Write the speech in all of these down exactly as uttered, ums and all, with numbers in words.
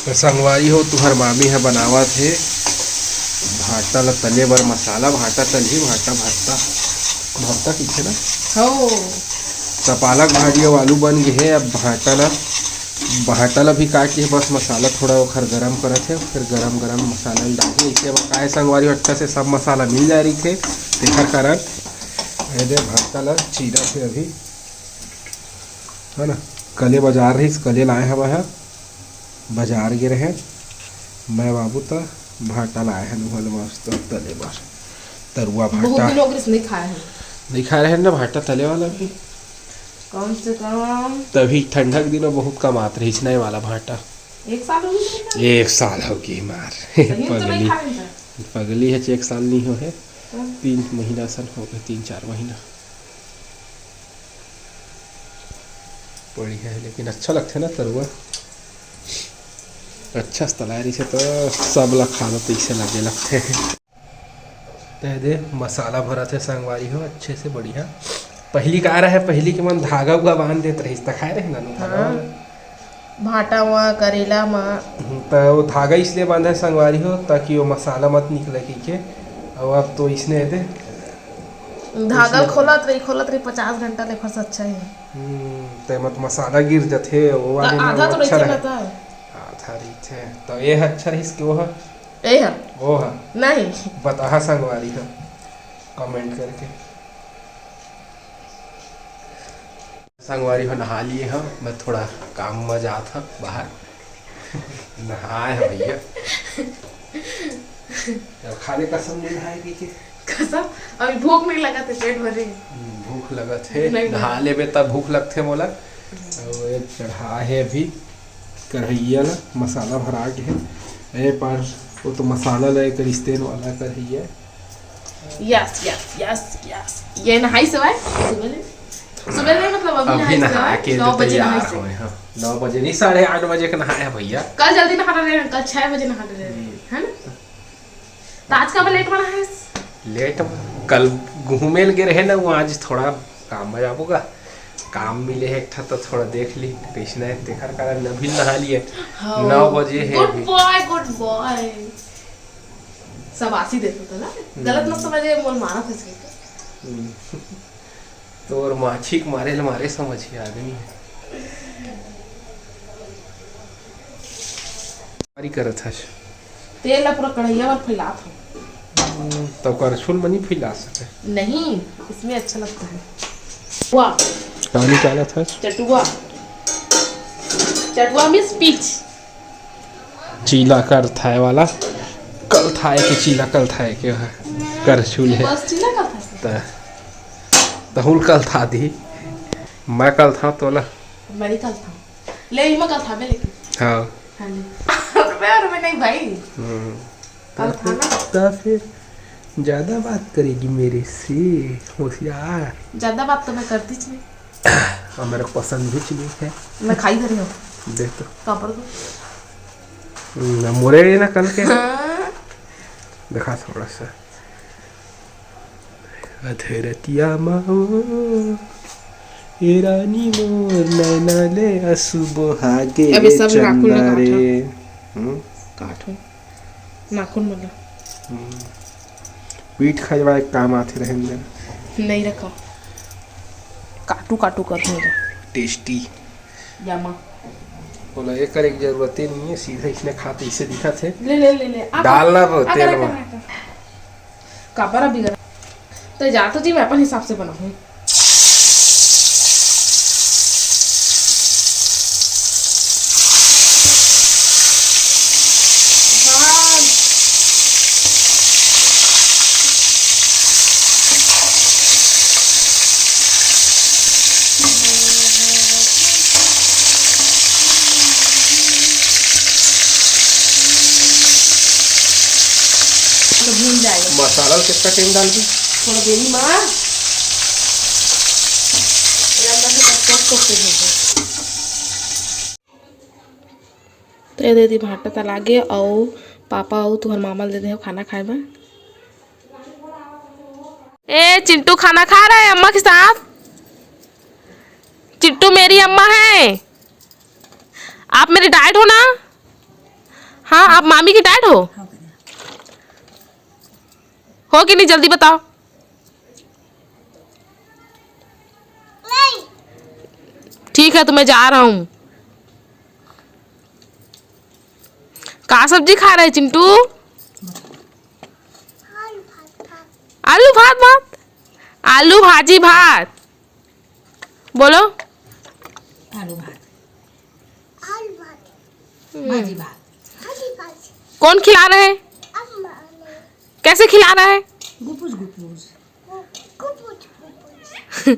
तो संगवारी हो, तुहर मामी ह बनावत हे भांटा ला तले बर मसाला। भांटा तलही, भांटा भरता, भरता कहिथे ना। हो। त पालक भाजी अउ आलू बन गे हे। अब भांटा ला, भांटा ला भी काट के बस मसाला थोड़ा ओखर गरम करत हे, फिर गरम गरम मसाला ला डालही। इसे अब का हे संगवारी हो, अच्छा से सब मसाला मिल जाए रहिथे, तेखर कारण ये दे भांटा ला चीरत हे अभी, है ना। कले बाजार रहिस, कले लाए हवय ह, बाजार गे रहे मैं बाबू, त भांटा लाए हन उहाँ ले मस्त तले बर, तरुआ बहुत भांटा। दिन हो गइस नहीं खाए हन। नहीं खाए रहे ना भांटा तले वाला भी। कम से कम तभी ठंडा के दिन में बहुत कमात रहिस ना ये वाला भांटा। एक साल हो गइस नहीं खाए? एक साल हो गई मार। सही में तो नहीं पगली, खाए हन। पगली हे, एक साल नहीं हो हे, तो? तीन महीना सन हो गए, तीन चार महीना। बढ़िया हे, लेकिन अच्छा लगथे ना तरुआ, अच्छा से तलाए रहिथे त सब ला खा लो तइसे लगे लगथे। तह दे मसाला भरत हे संगवारी हो, अच्छे से बढ़िया। पहली का रहे, पहली के मन धागा उगा बांध देत रहिस त खाए रहे ना धागा। हाँ। भांटा म, करेला म। हम्म, त वो धागा इसलिए बांधा हे संगवारी हो, ताकि वो मसाला मत निकले कहिके। अउ अब तो इसने दे धागा खोलत रही, खोलत रही, पचास घंटा ले फंस अच्छा है। हम्म, ते मत मसाला गिर जथे, वो त वाले में आधा वो तो अच्छा रहिथे ना रहे। त। आधा रहिथे। त ये ह अच्छा रहिस कि वो ह? ये ह? वो ह? नहीं। बताहा संगवारी ह, comment करके। संगवारी हो नहा लिए ह, मैं थोड़ा काम म जात ह बाहर। नहाए ह भैया। अब खाने कसम नहीं नहाए कहिके। कसम? अभी भूख नहीं लगत हे, पेट भरे। हम्म, भूख लगत हे। नहीं, नहीं। नहा लेबे तब भूख लगथे मोला। अउ ये चढ़ा हे अभी कढ़ैया ला, मसाला भरा के हे। ए पर वो तो मसाला ला एक रिश्ते वाला कढ़ैया। Yes, yes, yes, yes। ये नहाइस हवय सुबह ले, सुबह ले मतलब अभी अभी नहाइस नहा हवय, के नौ तो बजे तैयार नहाइस हवय। होए, हाँ। नौ बजे नहीं, साढ़े आठ बजे के नहाए हे भैया। कल जल्दी नहा रहे हैं, कल छह बजे नहा रहे हैं, हम्म। है ना? त आज काबर late म नहाइस? Late म, कल घूमे ल गे रहे ना, वो आज थोड़ा काम म जाबो गा, काम मिले हे एक ठा, त थोड़ा देख ली कइसना हे, तेखर कारण अभी नहा लिए। हाँ। नौ बजे हे good अभी। Boy, good boy। शाबाशी देत होता ना, हम्म। गलत मत समझे, मोल मारा फंस गई। हम्म। तोर माछी के मारे ल मारे समझिया आदमी हे। तैयारी करत हस। तेल ला पूरा कढ़ैया बर फैलात हूँ। हम्म, तो करछुल म नहीं फैला सके। नहीं, इसमें अच्छा लगता है। वाह। का निकालत हस? चटुआ। Chatua means peach। चीला कलथाए वाला, कलथाए के चीला, कलथाए के ह, करछुल हे। बस चीला कलथा से। त, तहुल कलथा दी, मैं कलथा तोला। मैं नहीं कलथा। ले, इमा कलथा बे लेकिन। हाँ। हाँ, ले। अरे, अरे, मैं नहीं भाई। हम्म। कलथा ना। त फिर ज्यादा बात करेगी मेरे से, होशियार। ज्यादा बात तो मैं करती च नहीं। और मेरे को पसंद भी चीज है। मैं खाई धरी हूँ। देख तो। कापड़ को। हम्म, मोरे ये ना कल के। हाँ। देखा थोड़ा सा। अधरतिया माओ, ए रानी मोर नैना ले असु बोहागे अब ये सब नाखून चंदा लगा रे। हम्म? काटो। नाखून मन ला। हम्म। पीठ खजवाए के काम आथे रहेंद्र। नहीं रखा। काटू काटू कर दूंगा। Tasty। यमा। बोला, ये करे के जरूरत ही नहीं है, सीधा इसने खाते इसे दिखा थे। ले, ले, ले, ले। आ, डालना आ, रो आ, तेल आ, में। आ, आ। काबर अभी गरम? तो जा तो जी, मैं अपन हिसाब से बनाऊँ। हाँ। तो भून जाएगा। मसाला कितना टाइम डाल दूँ? थोड़ा देरी में। ये अंदर से कट कट करके भेजो। तो ये दीदी भाटा तला गे, अउ पापा अउ तुहर मामा ल दे दे हो खाना खाए बर। ए चिंटू खाना खा रहा है अम्मा के साथ। चिट्टू मेरी अम्मा है, आप मेरी डैड हो ना? हाँ, आप मामी की डैड हो? हो कि नहीं, जल्दी बताओ। ठीक है, तो मैं जा रहा हूँ। का सब्जी खा रहे चिंटू? आलू भात, भात। आलू भाजी भात। बोलो। आलू भात। आलू भात। हम्म। भाजी भात। भाजी भात। कौन खिला रहा है? अम्मा ने। कैसे खिला रहा है? गुपुस गुपुस। गु-, गुपुस गुपुस।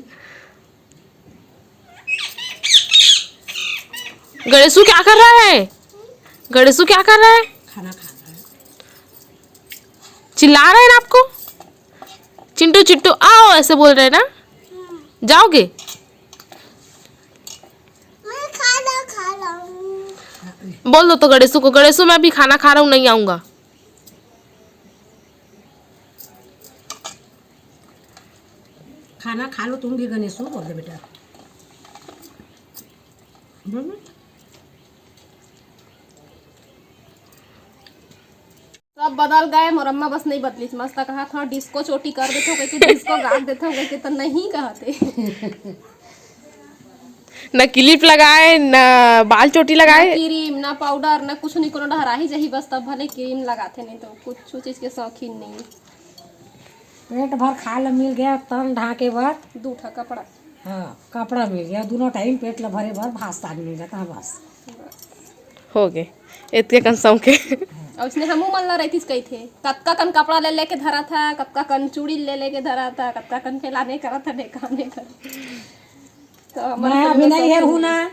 गणेशू क्या कर रहा है? गणेशू क्या कर रहा है? खाना खा रहा है। चिल्ला रहे हैं ना आपको? चिंटू चिट्टू आओ, ऐसे बोल रहे हैं ना? जाओगे? मैं खाना खा रहा हूँ। बोल दो तो गणेशू को, "गणेशू, मैं अभी खाना खा रहा हूँ, नहीं आऊंगा।" खाना खा लो तुम भी गणेशू, बोल दे बेटा। बोल। सब बदल गए, मोर अम्मा बस नहीं बदलिस। मस्त कहा था, "डिस्को चोटी कर देथो," कहिके, "डिस्को गाड़ देथो," कहिके, तो नहीं कहते। ना क्लिप लगाए, ना बाल चोटी ना लगाए। क्रीम, ना पाउडर, ना कुछ नहीं, कोनो डहराही जही, बस तब भले क्रीम लगाथे, नहीं तो कुछ चीज के शौकीन नहीं। पेट भर खाए ला मिल गया, तन ढाके बर। दू ठा कपड़ा। हाँ, कपड़ा मिल गया, दोनों टाइम पेट ला भरे बर भात साग मिल जाता है, बस। हो गए, इतके कन सौंके। और उसने हमू मन ला रहितिस कहिथे, कतका कन कपड़ा ले लेके धरा था, कतका कन चूड़ी ले लेके धरा था, कतका कन फैलाने करा था, ढेकाने करा। तो हमर मैं तो अभी मतलब नहीं सब हेरहूँ ना,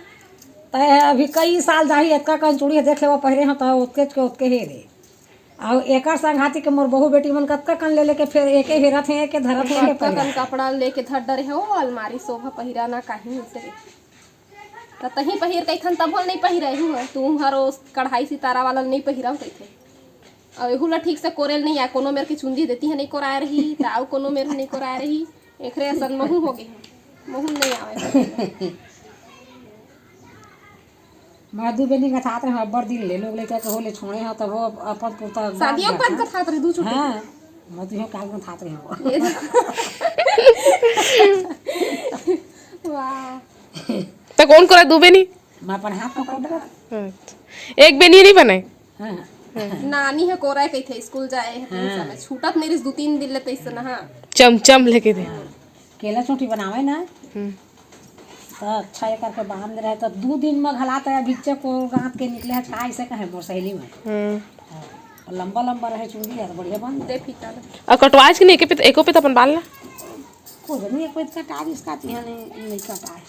तय अभी कई साल जाही, एतका कन चूड़ी देख ले, वो पहिरे हो तो ओतके के ओतके हे रे। अउ एकर संघाती के मोर बहू बेटी मन कतका कन ले लेके फेर एके हेरत हे, एके धरत हे, एके कतका कन पहिरत हे। कपड़ा लेके धर डरे हे, ओ अलमारी शोभा पहिरा ना काही से। त तही पहिर कहिथन तभो ल नइ पहिरे हूँ, तू हर ओ कढ़ाई सितारा वाला ल नइ पहिरव कहिथे। अउ एहू ल ठीक से कोरेल नइ आय, कोनो मेर के चुंदी देती हे नइ कोराय रही, त अउ कोनो मेर नइ कोराय रही, एकरे असन महू हो गे हूँ, महू ल नइ आवे। मैं दू बेनी गथात रहे हूँ, अब्बड़ दिन ले लोग लइका के होले छोड़े हूँ, तब वो अपन पुरता शादियों के बाद गथात रहे दू छुट्टी। हाँ, मैं तुझे काल गथात रहे हूँ। ये तो वाह। त कौन करा दू बेनी? मैं अपन हाथ में कोट रहा। अच्छा। एक बेनी नहीं बनाए? हाँ। नानी ह कोरा कहिथे, स्कूल जाए हे, तेन हाँ। समय छूटत नइ रिस, दू तीन दिन ले तइसन, हाँ। चमचम लेके दे। हाँ। केला चोटी बनावे ना, हम्म। त अच्छा ये करके बांध रहे, त दू दिन में घला त अभिच्चे को गांथ के निकले हे, का ऐसे कहे मोर सहेली में। हम्म। हाँ। लंबा लंबा रहे चूड़ी, यार, बढ़िया बांध दे फीता ले। अउ कटवाइस कि नहीं, एको पे, एको पे त अपन बाल ला। खुद नहीं, कोई कटा भी इसका तिहाने नहीं कटा है।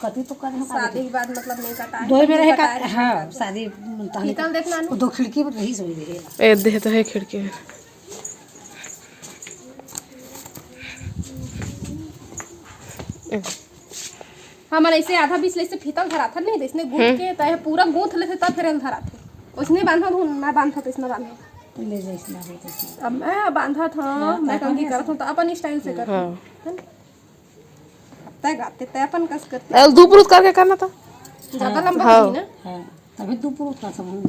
कभी तो कर शादी के बाद मतलब नहीं कटा है, दो ही मेरे कभी है कटा का, है, हाँ, कटा है। शादी तहन फीता ल देखना ना। वो दो खिड़की में रही सोई रहे। ए, दे तो है खिड़की में। ए। हमन ऐसे आधा बीच ले से फीता ल धराथन नहीं, इसने गूंथ हम्म। के, त पूरा गूंथ लेथे, तब फिर एल धराथे। उसने बांधा धुन, मैं बांधा तो इसने बांधा। ले जा, इसने हो तो इसने। अब मैं बांधा था, हाँ, मैं तो कंघी अपन करत हूँ, तो अपन स्टाइल से करती। हाँ। है ना? तय गाते, तय अपन कस करते। एल दू पुरुष करके करना था। ज्यादा हाँ। लंबा हाँ। नहीं ना। हाँ, तभी दू पुरुष का समूह।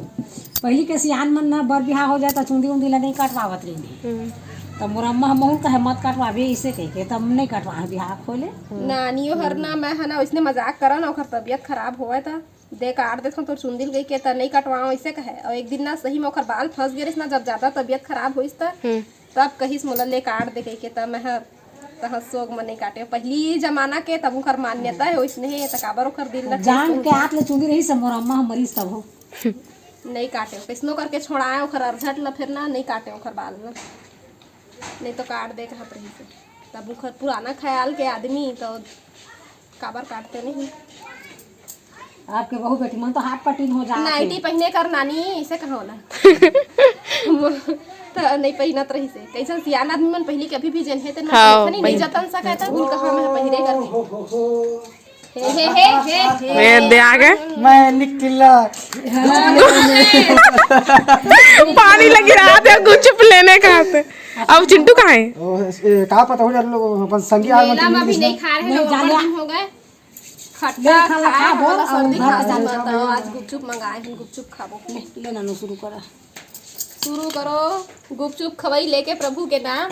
पहली के सियान मन ना बर बिहाव हो जाए त चुंदी उंदी ला नहीं कटवावत रही। हम्म। त मोर अम्मा हम महूँ कहे मत कटवाबे इसे कह के, तब नहीं कटवा बिहाव खोले। नानियो हर ना, मैं है ना, उसने मजाक करा ना, ओकर तबियत खराब होवे त दे काट देथव तोर चुंदी ल कहिके, त नइ कटवाव अइसे कहे। अउ एक दिन ना सही में ओकर बाल फंस गे रिस ना, जब ज्यादा तबियत खराब होइस त हम्म। तब कहिस मोला ले काट दे कहिके, त मैं ह तहाँ सोग म नइ काटे। पहिली जमाना के तब ओकर मान्यता हे ओइसने हे, त काबर ओकर दिल ल जान ठेस के पहुंचा? हाथ ले चुंदी रहिस मोर अम्मा ह मरिस तब हो। नइ काटे, कइसनो करके छोड़ाए ओकर अरझट ल, फेर ना नइ काटे ओकर बाल ल। नहीं तो काट दे कहत रहिस। तब उखर पुराना ख्याल के आदमी तो काबर काटते नहीं। आपके बहू बेटी मन तो हाफ कटिंग हो जात हे। नाइटी पहिने कर नानी, इसे कहो ना। तो नहीं पहिनत रहिस हे। कइसन सियान आदमी मन पहिली कभी भी जेन हे तेन हाँ, पहिरथे नहीं, नहीं पहिन- जतन सकत हे, उनका हम पहिरे कर नहीं। हे, हे, हे, हे, हे। ए, दे आगे। मैं निकला। पानी लगी रहा था, गुपचुप लेने का हाथ। अब चिंटू कहाँ है? ओ, ए, का पता हो जाए, लोग अपन संगी आए मेला मतलब में भी नहीं खा रहे हैं, नहीं, वो जाने बड़ा दिन हो गए। खट्टा खाए वाला सर्दी खांसी मत हो। आज गुपचुप मंगाए हन, गुपचुप खाबो। ले, ले नानू, शुरू करा। शुरू करो गुपचुप खवई लेके प्रभु के नाम।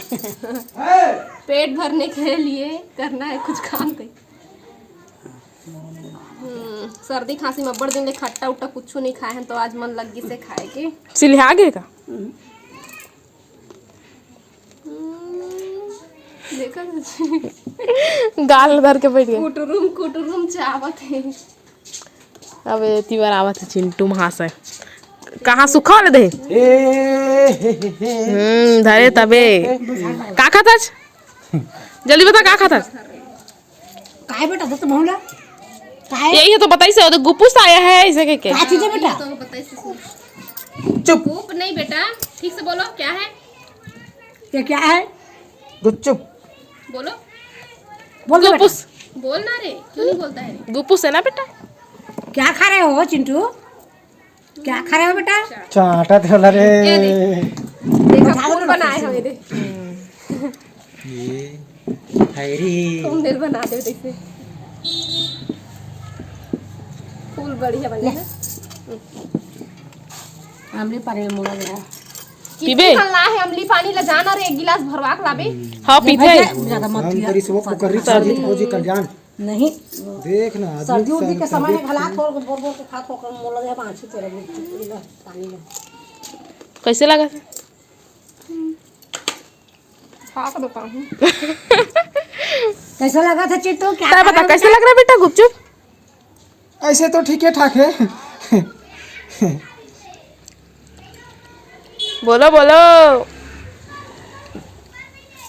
पेट भरने के लिए करना है कुछ काम कहीं। हम्म, सर्दी खांसी में अब्बड़ दिन ले खट्टा उट्टा कुछ नहीं खाए हैं, तो आज मन लग गई से खाए के। चिल्हा गे का? हम्म, देखा गाल धर के बैठ गए। कुटुरुम कुटुरुम चावत है। अबे तिवर आवत है चिंटू महाशय। कहाँ सुखा ले दे? हम्म, धरे तबे। का खात हस? जल्दी बता, का खात हस? काय बेटा, दस बहुला? काय? यही है तो बताई से, वो तो गुपुस आया है, ऐसे के के? का चीज है बेटा? चुप। गुप नहीं बेटा, ठीक से बोलो, क्या है? ये क्या है? गुपचुप। बोलो। बोल दे बेटा। गुपुस। बोल ना रे, क्यों नहीं बोलता है रे? गुपुस है ना बेटा? क्या खा रहे हो चिंटू? क्या खा रहे हो बेटा? चाटा थे वाला रे। ये देख। देखो, फूल बनाए हो, ये देख। ये हाय रे। तुम दिल बना दे, देखते। फूल बढ़िया बने ना। अमली पानी में मुड़ा गया। पीबे? कितनी ला है अमली पानी? ला जाना रे, एक गिलास भरवा के लाबे। हाँ, पीते हैं। ज्यादा मत हम पिया। करी सुबह को कर रही सर्दी। फौजी कल्याण। नहीं। देख ना, आदमी सर्दी उर्दी के समय में घला थोड़ बोर बोर के खा, थोड़ मोला दे, पाँच ही तेरा पानी में। कैसे लगा? खा के बताऊँ। कैसा लगा था चिंटू? क्या तै बता, कैसे लग रहा है बेटा गुपचुप? ऐसे तो ठीक है, ठाक है। बोलो, बोलो।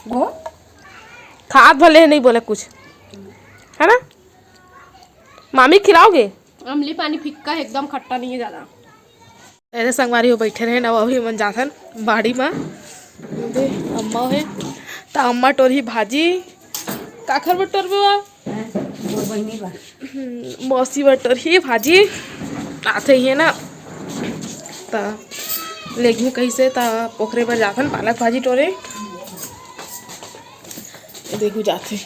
वो? खात भले है, नहीं बोला कुछ, है ना? मामी खिलाओगे? अमली पानी फिक्का है, एकदम खट्टा नहीं है ज्यादा। अरे संगवारी हो, बैठे रहे ना, अभी मन जाथन बाड़ी मा। दे, अम्मा हे, त अम्मा टोरही भाजी। काखर बर टोरबे वा? हैं? मोर बहिनी बर। हम्म, मौसी बर टोरही भाजी। आथे ही है ना, त लेगहूँ कहिसे, त ओखरे बर जाथन पालक भाजी टोरे। देखू जाथे।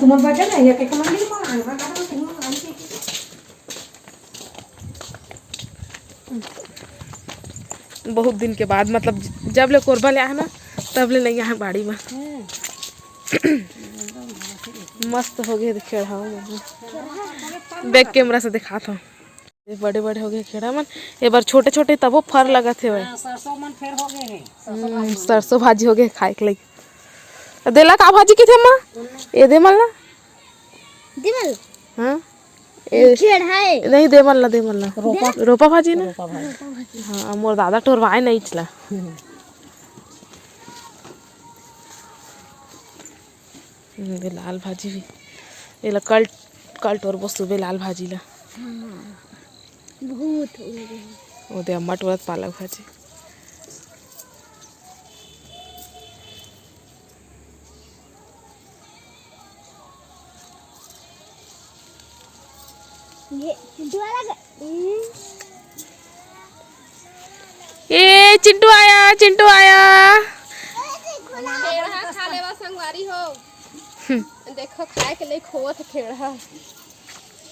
तुमन बचा ना, ये के कमन नहीं मांग रहा, तुम आने के। बहुत दिन के बाद, मतलब, जब ले कोरबा ले आए ना, तब ले नहीं आए बाड़ी में। मस्त हो गए खेड़ा में। बैक कैमरा से दिखात हूँ। ये बड़े बड़े हो गए खेड़ा मन। ये बार छोटे छोटे तबो फर लगत हे भाई। हाँ, सरसों मन फेर हो गए हैं। हम्म, सरसों भाजी हो गए खाए के लगी। देला का भाजी की थे माँ? ये दे मन ला। दे मन ला। हाँ? ए, खेड़ा है। नहीं, दे मन ला, दे मन ला। रोपा। रोपा भाजी ना? रोपा भाजी। हाँ, मोर दादा टोरवाए नहीं चला। हम्म, ये लाल भाजी भी। ये ला कल, कल टोरबो सुबह लाल भाजी ला। हाँ, बहुत हो गए। वो दे अम्मा टोरत पालक भाजी। ये चिंटू वाला ग-, हम्म। ए चिंटू आया, चिंटू आया। खेड़ा खा लेवा संगवारी हो। हम्म। देखो खाए के लिए खोवत खेड़ा।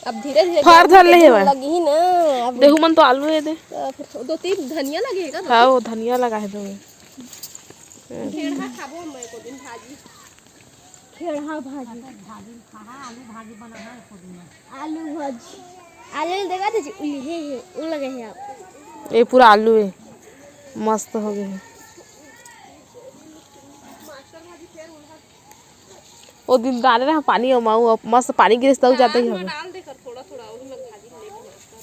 अब धीरे धीरे फर धर ले हेवय। लगी ना। अब देहू मन तो आलू हे दे। तो फिर दो तीन धनिया लगेगा। हाँ, वो धनिया लगा है दो। खेड़ा खाबो मैं को दिन भाजी। खेड़ा भाजी। आलू भाजी। आलू देगा दीजिए, उली हे, हे, उल लगे हैं आप। ये पूरा आलू है, मस्त हो गए हैं। वो दिन डाले रहा पानी, और माऊ, अब मस्त पानी गिरे तब जाते ही होगा। डाल दे कर थोड़ा थोड़ा, वही में भाजी में लेके जाता।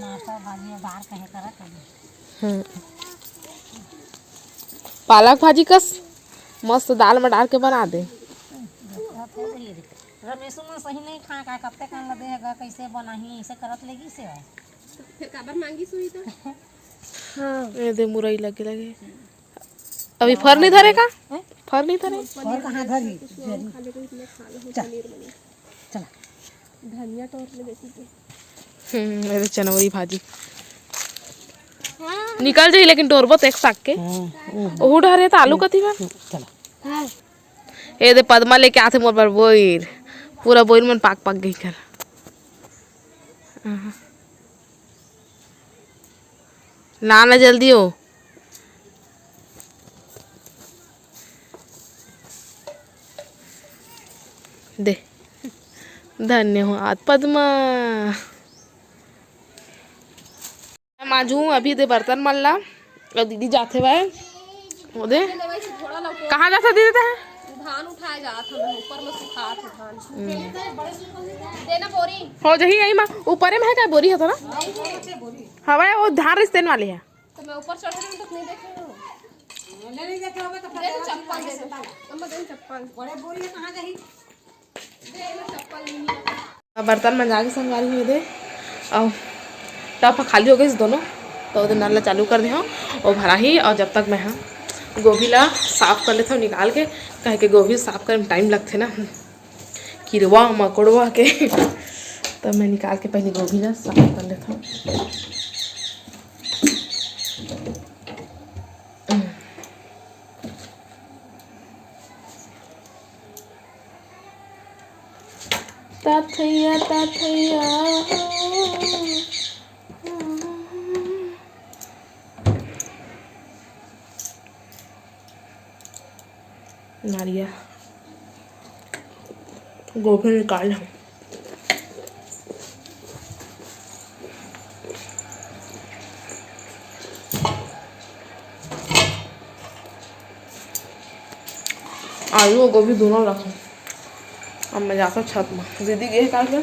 मास्टर भाजी में डाल कहे करत है। हम्म। पालक भाजी कस मस्त दाल में डाल के बना दे। रमेशो मन सही नहीं खा का, कत्ते कान ला देगा, कैसे बनाही, ऐसे करत लेगी से। फिर काबर मांगी सुई तो? हाँ। ये दे मुरई लगे लगे। अभी फर नहीं धरे का? हैं? फर नहीं धरे? फर कहाँ धरी? चल। चला। धनिया तोड़ ले बेटी के। हम्म, ये दे चनौरी भाजी। हाँ। निकल जाई लेकिन टोरबो तो एक साग के। हाँ, हाँ। ओहू डहरे तो आलू कथी बा? चला। हाँ। ए दे पद्मा लेके आथे मोर बर बोइर, पूरा बोइर मन पाक पाक गई कर। आहा। ला ना जल्दी हो। दे। धन्य हो आज पद्मा। मांजू अभी दे बर्तन मन ला। अउ दीदी जाथे भाई। ओ दे। कहाँ जाथे दीदी ते? धान उठाए जात हन, ऊपर में सुखात हे धान। देना बोरी। हो जही यही मा ऊपरे में है का बोरी है तो ना? हवा वो धान रिस्तेन वाले है। तो मैं ऊपर चढ़ रही हूँ तो नहीं देख रही हूँ। ले नहीं देखे होगा तो दे दो चप्पल, दे दो। अम्मा, दे दो चप्पल। बड़े बोरी है, कहाँ जाही? दे दो चप्पल, नहीं है। बर्तन मंजा के संगवारी हो दे, अउ टब ह खाली हो गइस दोनों, तो ओदे नल ला चालू कर देहूँ, ओ भराही। अउ जब तक मैं ह गोभी ला साफ कर लेथव निकाल के, कहे के गोभी साफ करे में टाइम लगथे ना। किरवा मकोड़वा के। तब मैं निकाल के पहले गोभी ला साफ कर लेथव। तथैया तथैया। नारिया गोभी निकाल। आलू और गोभी दोनों रखो। अब मैं जाता छत में, दीदी गए काल के।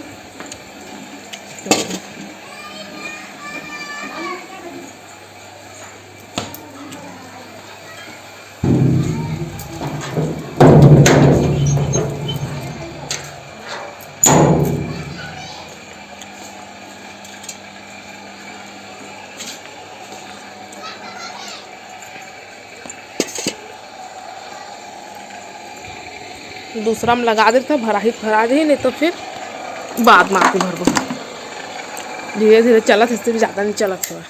दूसरा में लगा देते हैं, भराही भरा जाही, नहीं तो फिर बाद में आके भरबो। धीरे धीरे चलत, इससे भी ज़्यादा नहीं चलत है।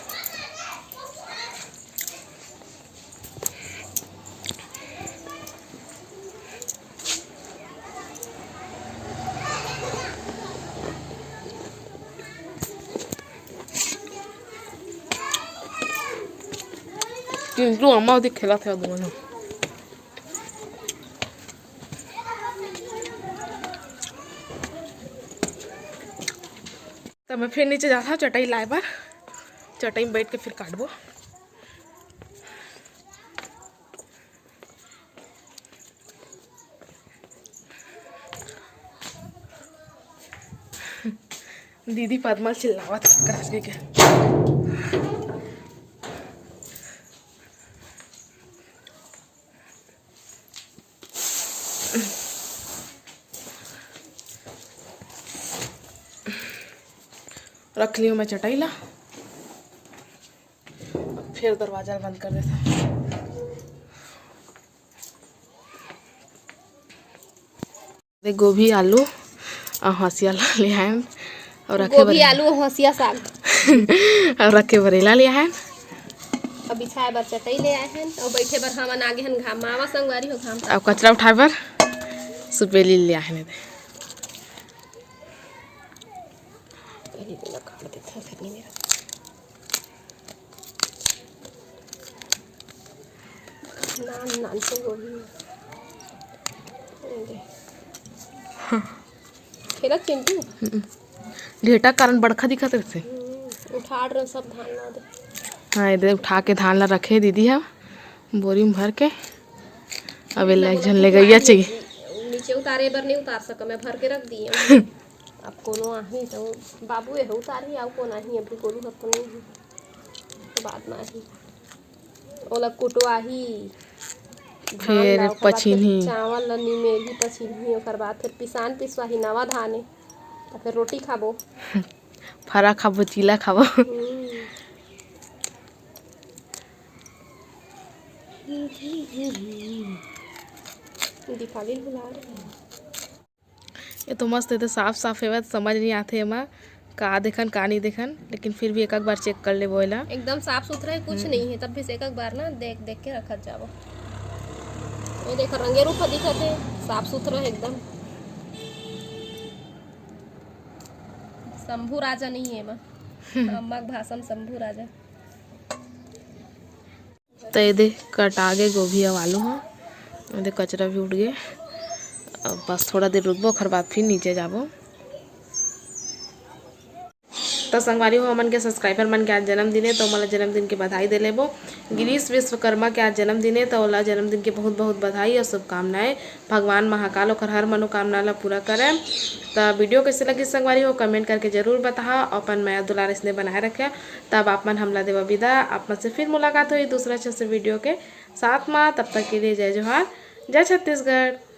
चिंटू अम्मा ओती खेलत हे दोनों। त मैं फिर नीचे जात हव चटाई लाए बर, चटाई में बैठ के फिर काटबो। दीदी पद्मा चिल्लावत हे, कस के। रख लियो मैं चटाई ला, फिर दरवाजा बंद कर देता। दे गोभी, आलू अउ हंसिया ला ले आएन अउ रखे बर गोभी, आलू अउ हंसिया साग। अउ रखे बर एला ले आएन। अउ बिछाए बर चटई ले आए हन अउ बैठे बर हमन आगे हन घाम मावा संगवारी हो घाम। अउ कचरा उठाए बर सुपेली ले आएन दे। पहले तो काट देते हैं, फिर नहीं मेरा। नान नान से गोभी। ये दे। खेला चिंटू। हम्म। ढेटा कारण बड़खा दिखत रहिथे। हम्म, उठाड़ रहे सब धान ला दे। हाँ, इधर उठा के धान ला रखे दीदी ह बोरी में भर के। अब एला एक झन ले गइया चाहिए। नीचे उतारे बर नहीं उतार सका, मैं भर के रख दिए। अब कोनो आही तो बाबू ये उतारही, अउ कोन आही, अभी गोलू ह तो नहीं है, तो बाद में आही। ओला कुटवाही, धान फिर ला, ओकर बाद फिर पछीनही। चावल ला निमेलही, पछीनही, ओकर बाद फिर पिसान पिसवाही, नवा धान ए, त फिर रोटी खाबो। फरा खाबो, चीला खाबो। हम्म। दीपाली बुला रहे हैं। ये तो मस्त, ये तो साफ साफ हेवय, समझ नहीं आथे एमा का देखन का नहीं देखन, लेकिन फिर भी एक एक बार चेक कर लेबो एला। एकदम साफ सुथरा है, कुछ हम्म। नहीं है, तब भी से एक एक बार ना देख देख के रखत जाबो। ये देखो रंगे रूप दिखत है, साफ सुथरा हे एकदम। शंभू राजा नहीं है एमा। अम्मा के भाषा में शंभू राजा। तो ये दे कटा गे गोभी अउ आलू ह। ये दे कचरा भी उठ गे। अब बस थोड़ा देर रुकबो, ओखर बाद फिर नीचे जाबो। तो संगवारी हो, हमन के सब्सक्राइबर मन के आज जन्मदिन हे, तो ओमन ला जन्मदिन के बधाई दे लेबो। गिरीश विश्वकर्मा के आज जन्मदिन हे, तो ओला जन्मदिन के बहुत बहुत बधाई अउ शुभकामनाएं। भगवान महाकाल ओकर हर मनोकामना ला पूरा करे। तो वीडियो कैसे लगी संगवारी हो, कमेंट करके जरूर बताहा, अपन मया दुलार इसने बनाए रखे। तब आप मन हमला देवा विदा, आप मन से फिर मुलाकात होही दूसरा अच्छा से वीडियो के साथ मा। तब तक के लिए जय जोहार, जय छत्तीसगढ़।